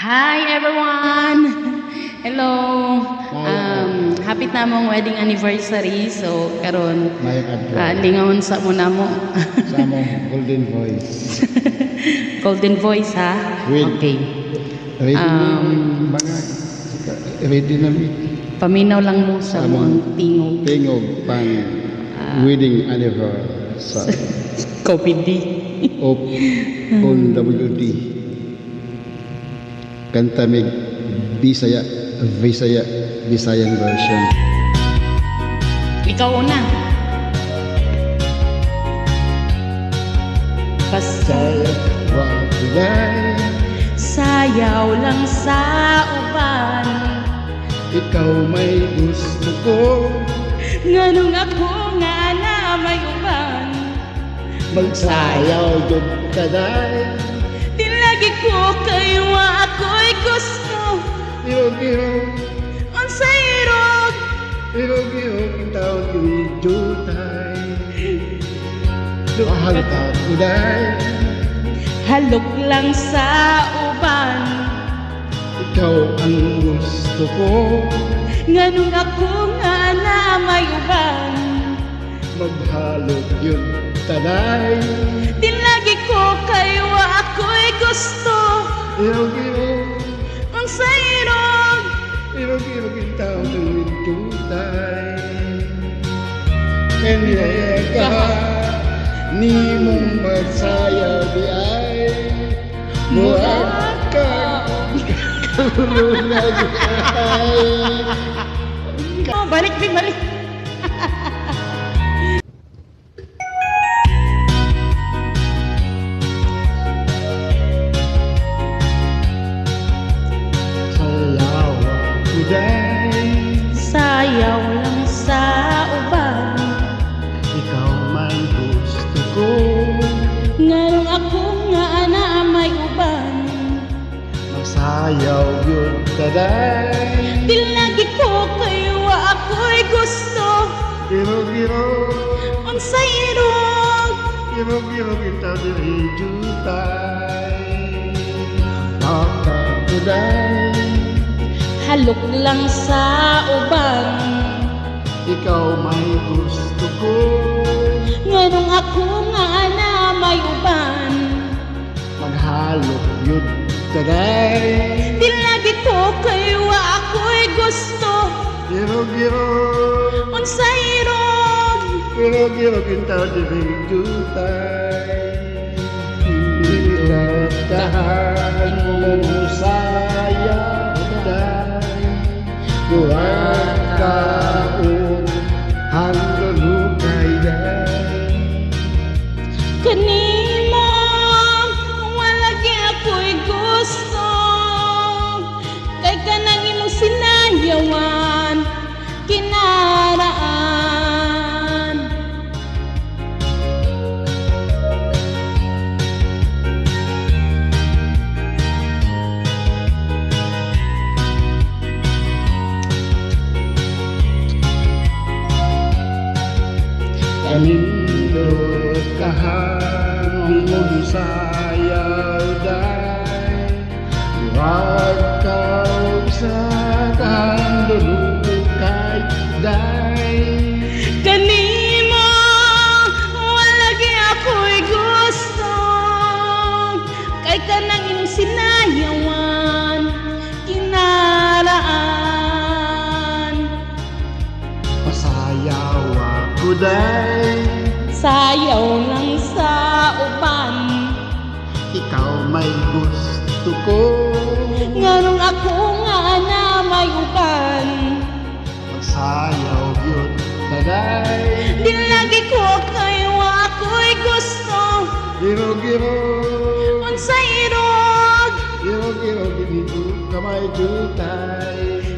Hi everyone! Hello! Happy na mong wedding anniversary. So karon Mayong adlaw. Lingawon sa mo namo. Sa among golden voice. Golden voice ha. With- Okay. Ready mga ready na mi. Paminaw lang mo sa mo ang tingog. Tingog pang wedding anniversary. COVID. Of OWD. Kanta mig Bisaya, Bisaya, Bisayan version. Ikaw una. Basta Sayaw sayaw lang sa uban. Ikaw may gusto ko. Nganong ako nga na may uban. Magsayaw jud kaday. Di lagi ko kay wa ako'y gusto. Irog irog. Unsay irog? Irog irog intaw kini jutay. Duhang ta kuday. Halok lang sa uban. Ikaw ang gusto ko. Nganong ako nga na may uban. Maghalok yun taday. Di lagi ko kay wa ako'y gusto. Irog irog. Unsay irog? Irog irog intaw kini jutay. Kanya ka ni mong magsayaw di ay murag ka karuna di ay. Oh, balik din, balik. Sayaw ako day. Sayaw lang sa uban. Ikaw may gusto ko. Nganong ako nga na may uban. Magsayaw yun taday. Di lagi ko kay wa ako'y gusto. Irog irog. Unsay irog? Irog irog intaw diri jutay. Kakakuday. Halok lang sa uban. Ikaw may gusto ko. Nganong ako nga na may uban. Maghalok yun taday. Di lagi ko kay wa ako'y gusto. Irog irog. Unsay irog? Irog irog intaw diri jutay. Tahan mo sayaw day. Murag kaon handulukay day. Kanimo wala gyud ako'y gusto. Kay kanang imong sinayawan kinaraan. Kanindot kahan mong sayaw day. Murag kaon sa kahandulukay day. Kanimo wala gyud ako'y gusto. Kay kanang imong sinayawan kinaraan. Pasayaw ako day. Sayaw lang sa uban. Ikaw may gusto ko. Nganong ako nga na may uban. Magsayaw yun taday. Di lagi ko kay wa ako'y gusto. Irog irog. Unsay irog? Irog irog dito kamay jutay.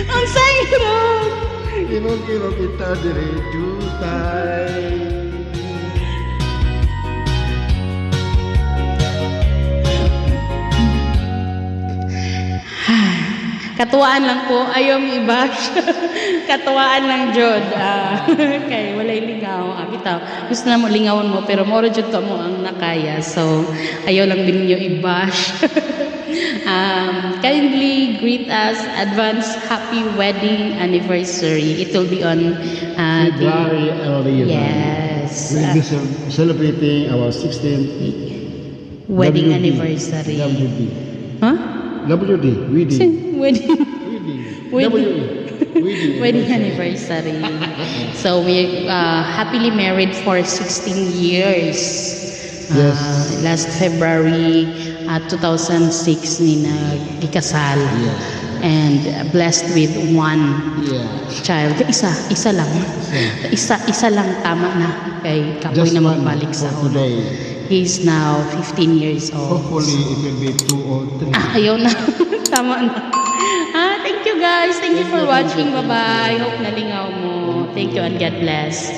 Unsay irog? Irog irog kita dire jutay. Katuwaan lang po, ayaw mi i-bash. Katuwaan lang jud. Ah, kay walay lingaw. Ah, bitaw. Gusto na mo lingawon mo pero moro jud to mo ang nakaya. So ayaw lang din ninyo i-bash. Kindly greet us advance happy wedding anniversary. It will be on February 11. Yes. We'll be celebrating our 16th wedding WD. Anniversary. WD. Huh? WD. Wedding. Wedding. Wedding. Wedding. W. Wedding. Wedding anniversary. So we happily married for 16 years. Yes. Last February 2006 ni nagkasal. And blessed with one child. Isa, isa lang. Isa, isa lang, tama na. Kay kapoy Just na one magbalik sa for today. He's now 15 years old. Hopefully it will be two or three. Ah, ayaw na. Tama na. Ah, thank you guys. Thank you for Thank you, watching. thank you. Bye-bye. Hope nalingaw mo. Thank you and God bless.